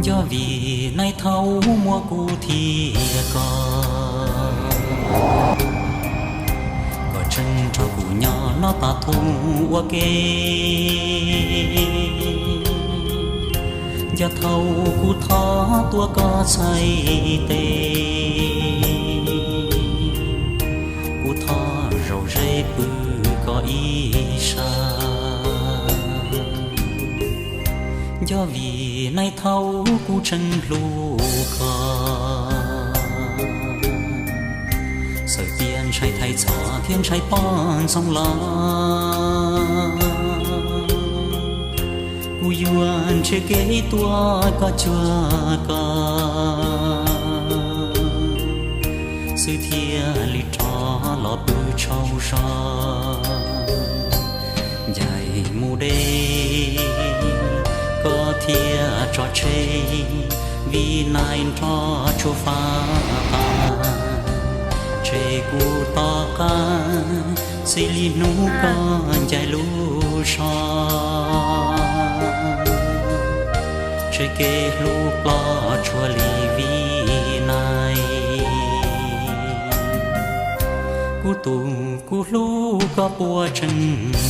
Cov vim neej thaum muaj kuv thiab koj, koj tseem nrog kuv nyob noj paj thum ua ke. Yog thaum kuv thov tuaj koj txhais tes, kuv thov zaum ze pw koj ib sab. Yog vim neej thaum kuv tseem hlub koj, txawm tias ntshai thaiv txhoj thiab ntshai poj ntxoog los, kuv yuav nrhiav kev tuaj koj cuag koj xwb thiaj li rov los pw tsaug zog. Ncaim mus de, koj thiaj tso tseg, vim neej nroj tsuas faj tas. Tseg kuv tom qab, xij li hnub koj ncaim lub zog. Tseg kev hlub ploj tsuas li vim neej, kuv tus kuv hlub koj puas tseem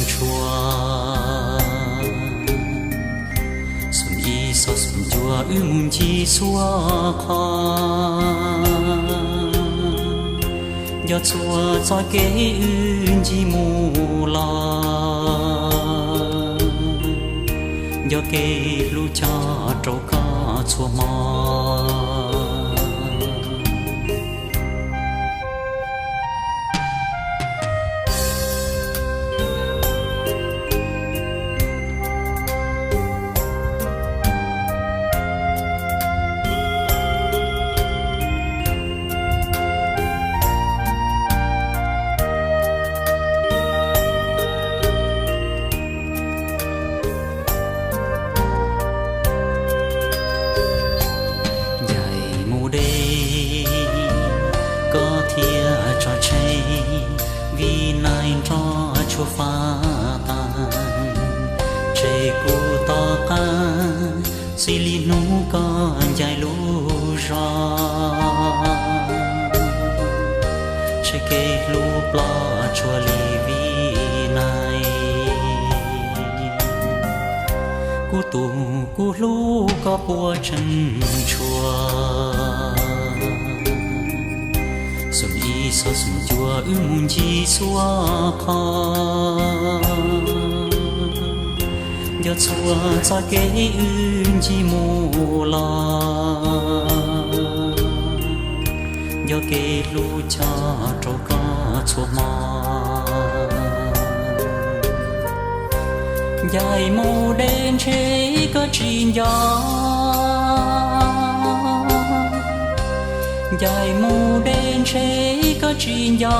tshua. Xum ib xob xum ncua wb mus ncig txhua qhov, yog txhua txoj kev wb ncig mus los, yog kev hlub cog rau koj txhua hmo. Ncaim mus de, koj thiaj tso tseg, vim neej nroj tsuas faj tas. Tseg kuv tom qab, xij li hnub koj ncaim lub zog. Tseg kev hlub ploj tsuas li vim neej, kuv tus kuv hlub koj puas tseem tshua. Xum ib xob xum ncua wb mus ncig txhua qhov, yog txhua txoj kev wb ncig mus los, yog kev hlub cog rau koj txhua hmo. Ncaim mus de ntshe koj tsis nco, ncaim mus de ntshe koj tsis nco,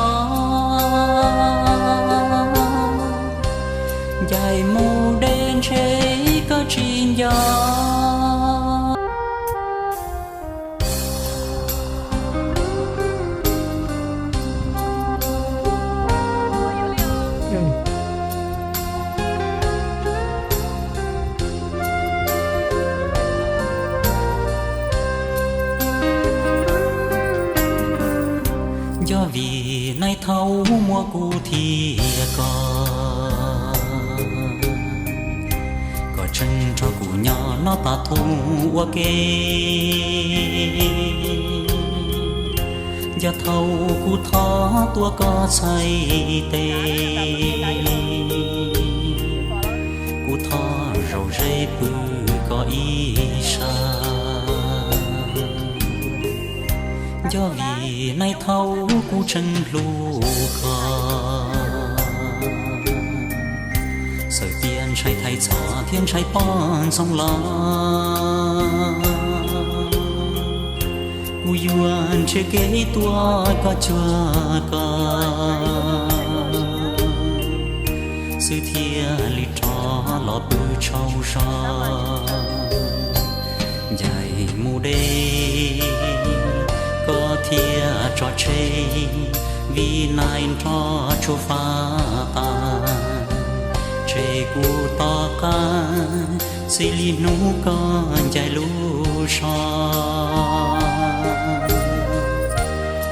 ncaim mus de ntshe koj tsis nco. Yog vim neej thaum muaj kuv thiab koj, koj tseem nrog kuv nyob noj paj thum ua ke. Yog thaum kuv thov tuaj koj txhais tes, kuv thov zaum ze pw koj ib sab. Yog vim neej thaum kuv tseem hlub koj, txawm tias ntshai thaiv txhoj thiab ntshai poj ntxoog los, kuv yuav nrhiav kev tuaj koj cuag koj xwb thiaj li rov los pw tsaug zog. Ncaim mus de, koj thiaj tso tseg, vim neej nroj tsuas faj tas. Ces kuv tom qab xws li hnub koj ncaim lub zos,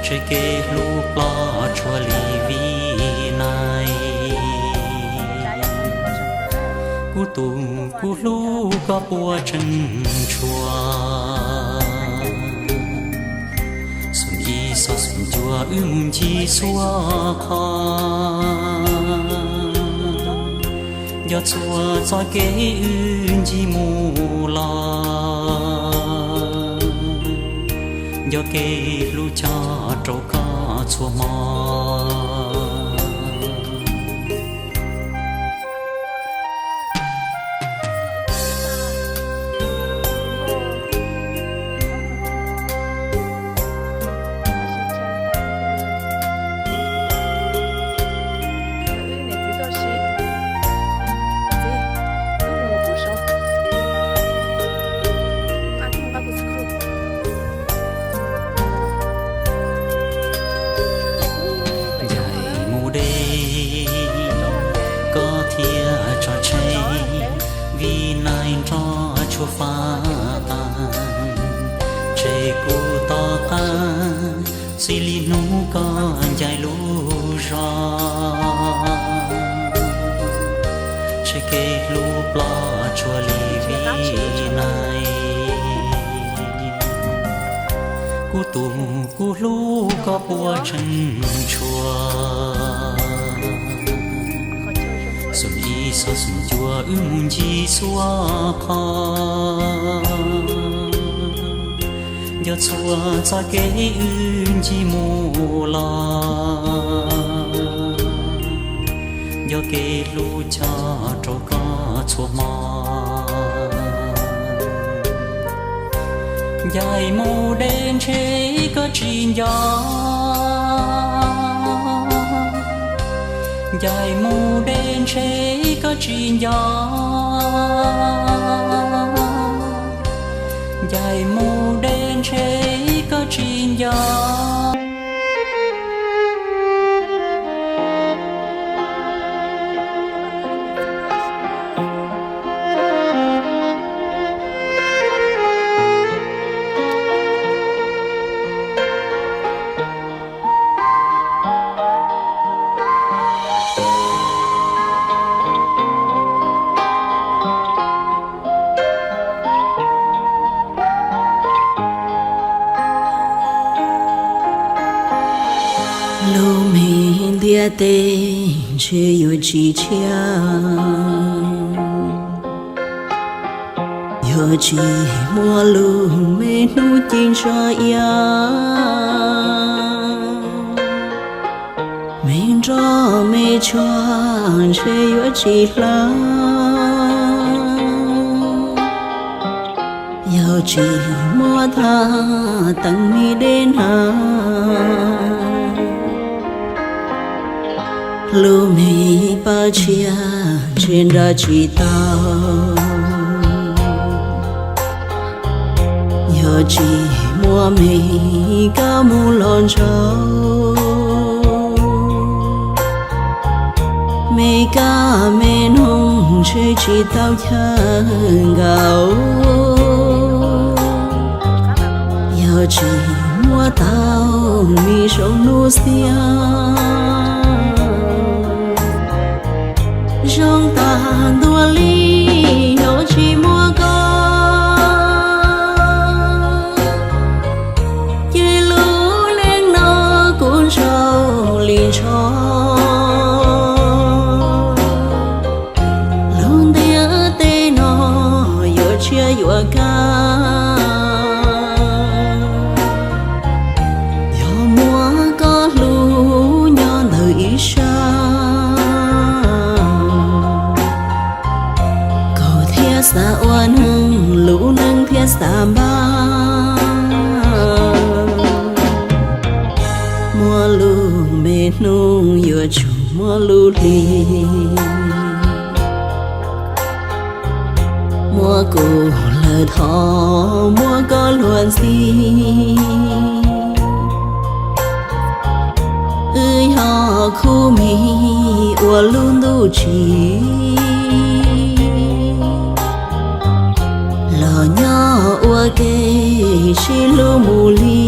tseg kev hlub ploj tsuas li vim nai. Kuv tus kuv hlub koj puas tseem tshua? Xum ib xob xum ncua wb mus ncig xuab qhov, nco txhua txoj kev wb ncig mus los, nco kev hlub coj rau koj txhua hmo. Ncaim mus de, koj thiaj tso tseg, vim nai nroj tsuas faj tas, tseg kuv tom qab xws li hnub koj ncaim lub zos, tseg kev hlub ploj tsuas li vim nai. Kuv tus kuv hlub koj puas tseem tshua? Xum ib xob xum ncua wb mus ncig xuab qhov, nco txhua txoj kev wb ncig mus los, nco kev hlub coj rau koj txhua hmo. Ncaim mus de ntshe koj tsis nco, ncaim mus de ntshe koj tsis nco, ncaim mus de ntshe koj tsis nco. Lub me ntiaj teb ntshe yuav tsis tshiab, yog tsis muaj lub me hnub ci ntsa iab. Me nroj me tshua ntshe yuav tsis hlawv, yog tsis muaj thaj teev me dej nag. Lub me paj tshiab ntshe nrog tsis tau, yog tsis muaj me kab mus los ntsauv, me kab me noog ntshe tsis tau chaw nkaus. Yog tsis muaj tau me zoo hnub xiab, zoo tag ntua li yog tsis muaj koj, ces lub neej no kuv ntshaus li ntsho. Lub ntiaj teb no yuav tshiab yuav kaj, yog muaj koj hlub nyob ntawm ib sab. Kuv thiaj xav ua neeg, lub neej thiaj xav npaj. Muaj lub me hnub yuav tsum muaj lub hli, muaj kuv lawm thov muaj koj luag ntxhi. Wb yog khub me ua lub ntuj tsim, sib hlub mus li.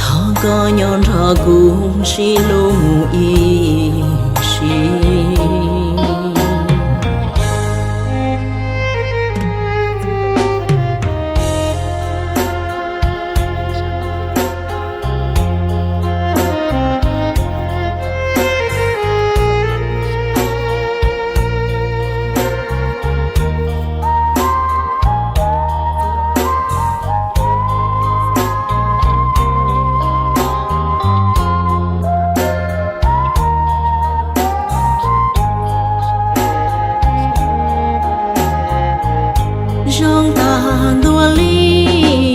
Thov koj nyob nrog kuv sib hlub mus ib sim. Zoo tag ntua li,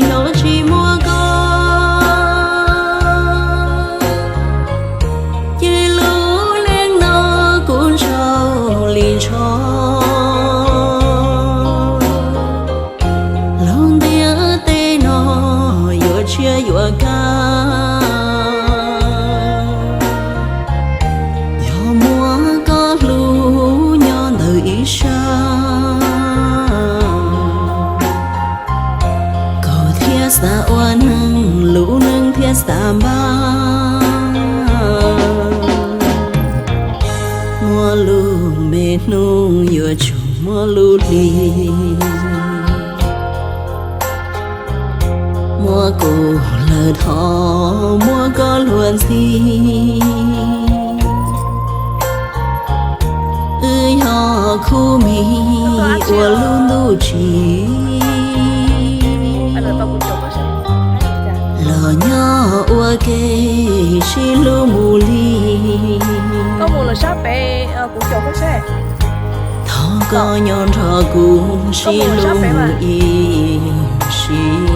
yog tsis muaj koj, ces lub neej no kuv ntshaus li ntsho. Lub ntiaj teb no yuav tshiab yuav kaj, yog muaj koj hlub nyob ntawm ib sab, koj thiaj xav ua neeg, lub neej thiaj xav npaj. Muaj lub me hnub yuav tsum muaj lub hli, muaj kuv lawm thov muaj koj luag ntxhi. Wb yog khub me ua lub ntuj tsim, los nyob ua ke sib hlub mus li. Thov koj nyob nrog kuv sib hlub mus ib sim.